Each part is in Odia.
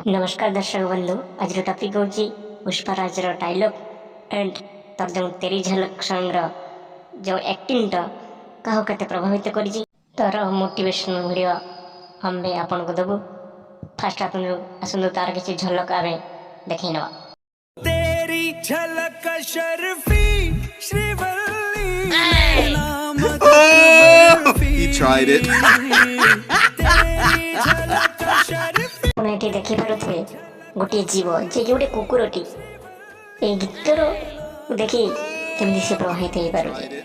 ନମସ୍କାର ଦର୍ଶକ ବନ୍ଧୁ, ଆଜିର ଟପିକ୍ ହେଉଛି ପୁଷ୍ପାରାଜର ଡାଇଲଗ୍ ଆଣ୍ଡ ତାର ଯେଉଁ ତେରି ଝଲକ ସଙ୍ଗର ଯେଉଁ ଆକ୍ଟିଂଟା କାହାକୁ କେତେ ପ୍ରଭାବିତ କରିଛି, ତାର ମୋଟିଭେସନ୍ ଭିଡ଼ିଓ ଆମ୍ଭେ ଆପଣଙ୍କୁ ଦେବୁ। ଫାଷ୍ଟ ଆପଣ ଆସନ୍ତୁ, ତାର କିଛି ଝଲକ ଆମେ ଦେଖେଇ ନେବା। तेरी झलक अशरफी श्रीवल्ली नाम। Oh, he tried it. तेरी झलक अशरफी। ଆପଣ ଏଠି ଦେଖିପାରୁଥିବେ ଗୋଟିଏ ଜୀବ, ଯିଏକି ଗୋଟେ କୁକୁରଟି, ଏଇ ଗୀତର ଦେଖି କେମିତି ସେ ପ୍ରଭାବିତ ହେଇପାରୁଛି।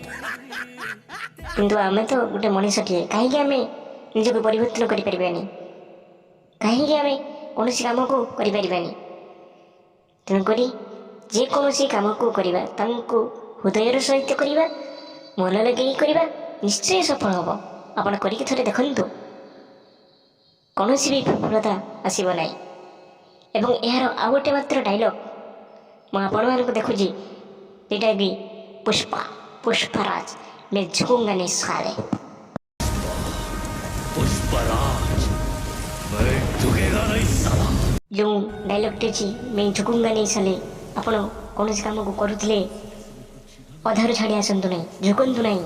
କିନ୍ତୁ ଆମେ ତ ଗୋଟେ ମଣିଷଟିଏ, କାହିଁକି ଆମେ ନିଜକୁ ପରିବର୍ତ୍ତନ କରିପାରିବାନି? କାହିଁକି ଆମେ କୌଣସି କାମକୁ କରିପାରିବାନି? ତେଣୁକରି ଯେକୌଣସି କାମକୁ କରିବା, ତାଙ୍କୁ ହୃଦୟର ସହିତ କରିବା, ମନ ଲଗେଇ କରିବା, ନିଶ୍ଚୟ ସଫଳ ହେବ। ଆପଣ କରିକି ଥରେ ଦେଖନ୍ତୁ, କୌଣସି ବି ବିଫଳତା ଆସିବ ନାହିଁ। ଏବଂ ଏହାର ଆଉ ଗୋଟେ ମାତ୍ର ଡାଇଲଗ୍ ମୁଁ ଆପଣମାନଙ୍କୁ ଦେଖୁଛି, ସେଇଟା ବି ପୁଷ୍ପା, ପୁଷ୍ପରାଜ, "मैं झुकूंगा नहीं साले।" पुष्पराज, मैं झुकेगा नहीं साला। ଯେଉଁ ଡାଇଲଗ୍ଟି ଅଛି, "मैं झुकूंगा नहीं साले", ଆପଣ କୌଣସି କାମକୁ କରୁଥିଲେ ଅଧାରୁ ଛାଡ଼ି ଆସନ୍ତୁ ନାହିଁ, ଝୁକନ୍ତୁ ନାହିଁ,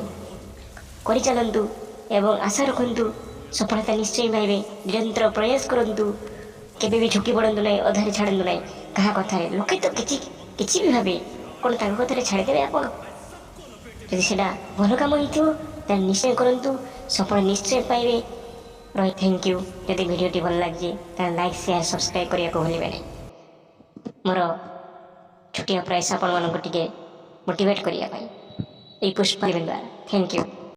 କରିଚାଲନ୍ତୁ ଏବଂ ଆଶା ରଖନ୍ତୁ, ସଫଳତା ନିଶ୍ଚୟ ପାଇବେ। ନିରନ୍ତର ପ୍ରୟାସ କରନ୍ତୁ, କେବେ ବି ଝୁକି ପଡ଼ନ୍ତୁ ନାହିଁ, ଅଧାରେ ଛାଡ଼ନ୍ତୁ ନାହିଁ କାହା କଥାରେ। ଲୋକେ ତ କିଛି କିଛି ବି ଭାବେ, କ'ଣ ତାଙ୍କ କଥାରେ ଛାଡ଼ିଦେବେ ଆପଣ? ଯଦି ସେଇଟା ଭଲ କାମ ହେଇଥିବ, ତାହେଲେ ନିଶ୍ଚୟ କରନ୍ତୁ, ସଫଳ ନିଶ୍ଚୟ ପାଇବେ। ରହି, thank you. ଯଦି ଭିଡ଼ିଓଟି ଭଲ ଲାଗିଛି, ତାହେଲେ ଲାଇକ୍, ସେୟାର, ସବସ୍କ୍ରାଇବ୍ କରିବାକୁ ଭୁଲିବେ ନାହିଁ। ମୋର ଛୋଟିଆ ପ୍ରୟାସ ଆପଣମାନଙ୍କୁ ଟିକେ ମୋଟିଭେଟ୍ କରିବା ପାଇଁ ଏଇ ପୁଷ୍ପା ଦ୍ୱାରା। Thank you.